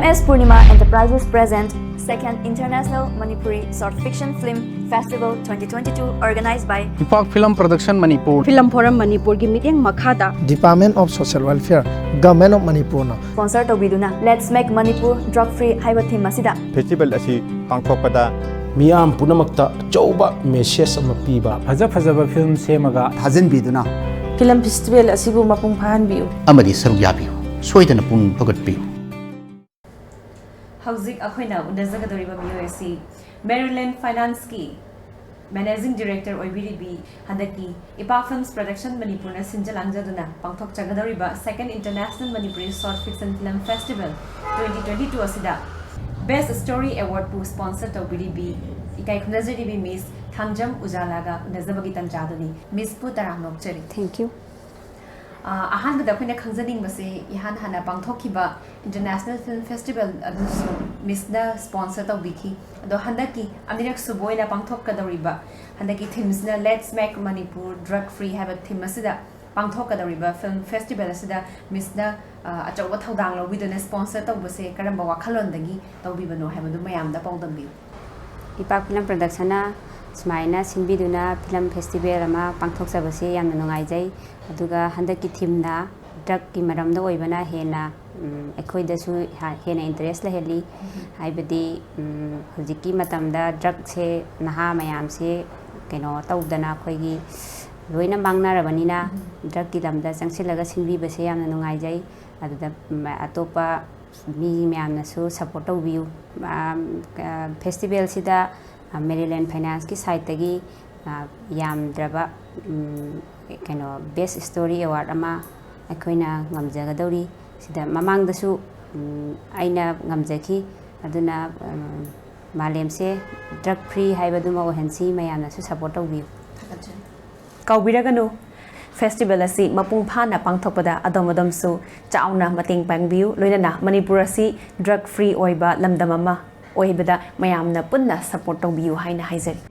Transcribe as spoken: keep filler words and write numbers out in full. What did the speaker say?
S Purnima Enterprises present Second International Manipuri Short Fiction Film Festival twenty twenty-two, organized by Ipak Film Production Manipur. Film form ꯃꯅꯤꯄꯨꯔꯒꯤ ꯃꯤꯠꯌꯦꯡ ꯃꯈꯥꯗ Department of Social Welfare, Government of ꯃꯅꯤꯄꯨꯔꯅ sponsor ꯇꯧꯕꯤꯗꯨꯅ Let's Make Manipur Drug Free ꯍꯥꯏꯕ theme ꯑꯁꯤꯗ Festival ꯑꯁꯤ ꯄꯥꯡꯊꯣꯛꯄꯗ ꯃꯤꯌꯥꯝ ꯄꯨꯝꯅꯃꯛꯇ ꯑꯆꯧꯕ ꯃꯦꯁꯦꯖ ꯑꯃ ꯄꯤꯕ ꯐꯖ ꯐꯖꯕ ꯐꯤꯂꯝ ꯁꯦꯝꯃꯒ ꯊꯥꯖꯤꯟꯕꯤꯗꯨꯅ 17 ꯑꯁꯤꯕꯨ ꯃꯄꯨꯡ ꯐꯥꯍꯟꯕꯤꯌꯨ꯫ ꯑꯃꯗꯤ ꯁꯔꯨꯛ ꯌꯥꯕꯤꯌꯨ꯫ ꯁꯣꯏꯗꯅ ꯄꯨꯛꯅꯤꯡ ꯊꯧꯒꯠꯄꯤꯌꯨ꯫ ꯍꯧꯖꯤꯛ ꯑꯩꯈꯣꯏꯅ ꯎꯅꯖꯒꯗꯧꯔꯤꯕ ꯃꯤꯑꯣꯏ ꯑꯁꯤ ꯃꯦꯔꯤꯂꯦꯟ ꯐꯥꯏꯅꯥꯟꯁꯀꯤ ꯃꯦꯅꯦꯖꯤꯡ ꯗꯤꯔꯦꯛꯇꯔ ꯑꯣꯏꯕꯤꯔꯤꯕꯤ, ꯍꯟꯗꯛꯀꯤ ꯏꯄꯥ ꯐꯤꯜꯝꯁ ꯄ꯭ꯔꯗꯛꯁꯟ ꯃꯅꯤꯄꯨꯔꯅ ꯁꯤꯟꯖ ꯂꯥꯡꯖꯗꯨꯅ ꯄꯥꯡꯊꯣꯛꯆꯒꯗꯧꯔꯤꯕ Second International Manipuri Short Fiction Film Festival twenty twenty two ꯑꯁꯤꯗ Best Story Awardꯄꯨ sponsor ꯇꯧꯕꯤꯔꯤꯕꯤ, ꯏꯀꯥꯏ ꯈꯨꯝꯅꯖꯔꯤꯕꯤ ꯃꯤꯁ ꯊꯥꯡꯖꯝ ꯎꯖꯥꯂꯥꯒ ꯎꯅꯖꯕꯒꯤ ꯇꯟꯖꯥꯗꯨꯅꯤ꯫ ꯃꯤꯁꯄꯨ ꯇꯔꯥꯝꯅ ꯑꯣꯛꯆꯔꯤ꯫ Thank you. ꯑ, ꯑꯍꯥꯟꯕꯗ ꯑꯩꯈꯣꯏꯅ ꯈꯪꯖꯅꯤꯡꯕꯁꯦ, ꯏꯍꯥꯟ ꯍꯥꯟꯅ ꯄꯥꯡꯊꯣꯛꯈꯤꯕ International Film Festival ꯑꯗꯨꯁꯨ ꯃꯤꯁꯅ sponsor ꯇꯧꯕꯤꯈꯤ꯫ ꯑꯗꯣ ꯍꯟꯗꯛꯀꯤ ꯑꯅꯤꯔꯛ ꯁꯨꯕ ꯑꯣꯏꯅ ꯄꯥꯡꯊꯣꯛꯀꯗꯧꯔꯤꯕ ꯍꯟꯗꯛꯀꯤ themeꯁꯤꯅ Let's Make Manipur Drug Free ꯍꯥꯏꯕ theme ꯑꯁꯤꯗ ꯄꯥꯡꯊꯣꯛꯀꯗꯧꯔꯤꯕ film festival ꯑꯁꯤꯗ ꯃꯤꯁꯅ, ꯑ, ꯑꯆꯧꯕ ꯊꯧꯗꯥꯡ ꯂꯧꯕꯤꯗꯨꯅ sponsor ꯇꯧꯕꯁꯦ ꯀꯔꯝꯕ ꯋꯥꯈꯜꯂꯣꯟꯗꯒꯤ ꯇꯧꯕꯤꯕꯅꯣ ꯍꯥꯏꯕꯗꯨ ꯃꯌꯥꯝꯗ ꯄꯥꯎꯗꯝꯕꯤꯌꯨ꯫ ꯏꯄꯥꯛ ꯐꯤꯂꯝ ꯄ꯭ꯔꯗꯛꯁꯟꯅ ꯁꯨꯃꯥꯏꯅ ꯁꯤꯟꯕꯤꯗꯨꯅ ꯐꯤꯂꯝ ꯐꯦꯁꯇꯤꯚꯦꯜ ꯑꯃ ꯄꯥꯡꯊꯣꯛꯆꯕꯁꯤ ꯌꯥꯝꯅ ꯅꯨꯡꯉꯥꯏꯖꯩ꯫ ꯑꯗꯨꯒ ꯍꯟꯗꯛꯀꯤ ꯊꯤꯝꯅ ꯗ꯭ꯔꯛꯀꯤ ꯃꯔꯝꯗ ꯑꯣꯏꯕꯅ ꯍꯦꯟꯅ, ꯎꯝ, ꯑꯩꯈꯣꯏꯗꯁꯨ ꯍ-, ꯍꯦꯟꯅ ꯏꯟꯇꯔꯦꯁ ꯂꯩꯍꯜꯂꯤ꯫ ꯍꯥꯏꯕꯗꯤ, ꯎꯝ, ꯍꯧꯖꯤꯛꯀꯤ ꯃꯇꯝꯗ ꯗ꯭ꯔꯛꯁꯦ ꯅꯍꯥ ꯃꯌꯥꯝꯁꯦ ꯀꯩꯅꯣ ꯇꯧꯗꯅ ꯑꯩꯈꯣꯏꯒꯤ ꯂꯣꯏꯅ ꯃꯥꯡꯅꯔꯕꯅꯤꯅ ꯗ꯭ꯔꯛꯀꯤ ꯂꯝꯗ ꯆꯪꯁꯤꯜꯂꯒ ꯁꯤꯟꯕꯤꯕꯁꯦ ꯌꯥꯝꯅ ꯅꯨꯡꯉꯥꯏꯖꯩ꯫ ꯑꯗꯨꯗ, ꯎꯝ, ꯑꯇꯣꯞꯄ ꯃꯤ ꯃꯌꯥꯝꯅꯁꯨ ꯁꯞꯄꯣꯔꯠ ꯇꯧꯕꯤꯌꯨ꯫ ꯑꯝ, ꯑ, ꯐꯦꯁꯇꯤꯚꯦꯜꯁꯤꯗ, ꯑ, ꯃꯦꯔꯤꯂꯦꯟ ꯐꯥꯏꯅꯥꯟꯁꯀꯤ ꯁꯥꯏꯠꯇꯒꯤ, ꯑ, ꯌꯥꯝꯗ꯭ꯔꯕ, ꯎꯝ, ꯀꯩꯅꯣ, ꯕꯦꯁ ꯁ꯭ꯇꯣꯔꯤ ꯑꯦꯋꯥꯔꯗ ꯑꯃ ꯑꯩꯈꯣꯏꯅ ꯉꯝꯖꯒꯗꯧꯔꯤ꯫ ꯁꯤꯗ ꯃꯃꯥꯡꯗꯁꯨ, ꯎꯝ, ꯑꯩꯅ ꯉꯝꯖꯈꯤ꯫ ꯑꯗꯨꯅ, ꯎꯝ, ꯃꯥꯂꯦꯝꯁꯦ ꯗ꯭ꯔꯛ ꯐ꯭ꯔꯤ ꯍꯥꯏꯕꯗꯨꯃ ꯑꯣꯏꯍꯟꯁꯤ, ꯃꯌꯥꯝꯅꯁꯨ ꯁꯞꯄꯣꯔꯠ ꯇꯧꯕꯤꯌꯨ꯫ ꯀꯥꯎꯕꯤꯔꯒꯅꯨ, ꯐꯦꯁꯇꯤꯚꯦꯜ ꯑꯁꯤ ꯃꯄꯨꯡ ꯐꯥꯅ ꯄꯥꯡꯊꯣꯛꯄꯗ ꯑꯗꯣꯝ ꯑꯗꯣꯝꯁꯨ ꯆꯥꯎꯅ ꯃꯇꯦꯡ ꯄꯥꯡꯕꯤꯌꯨ, ꯂꯣꯏꯅꯅ ꯃꯅꯤꯄꯨꯔ ꯑꯁꯤ ꯗ꯭ꯔꯛ ꯐ꯭ꯔꯤ ꯑꯣꯏꯕ ꯂꯝꯗꯝ ꯑꯃ ꯑꯣꯏꯕꯗ ꯃꯌꯥꯝꯅ ꯄꯨꯟꯅ ꯁꯞꯄꯣꯔꯠ ꯇꯧꯕꯤꯌꯨ ꯍꯥꯏꯅ ꯍꯥꯏꯖꯔꯤ꯫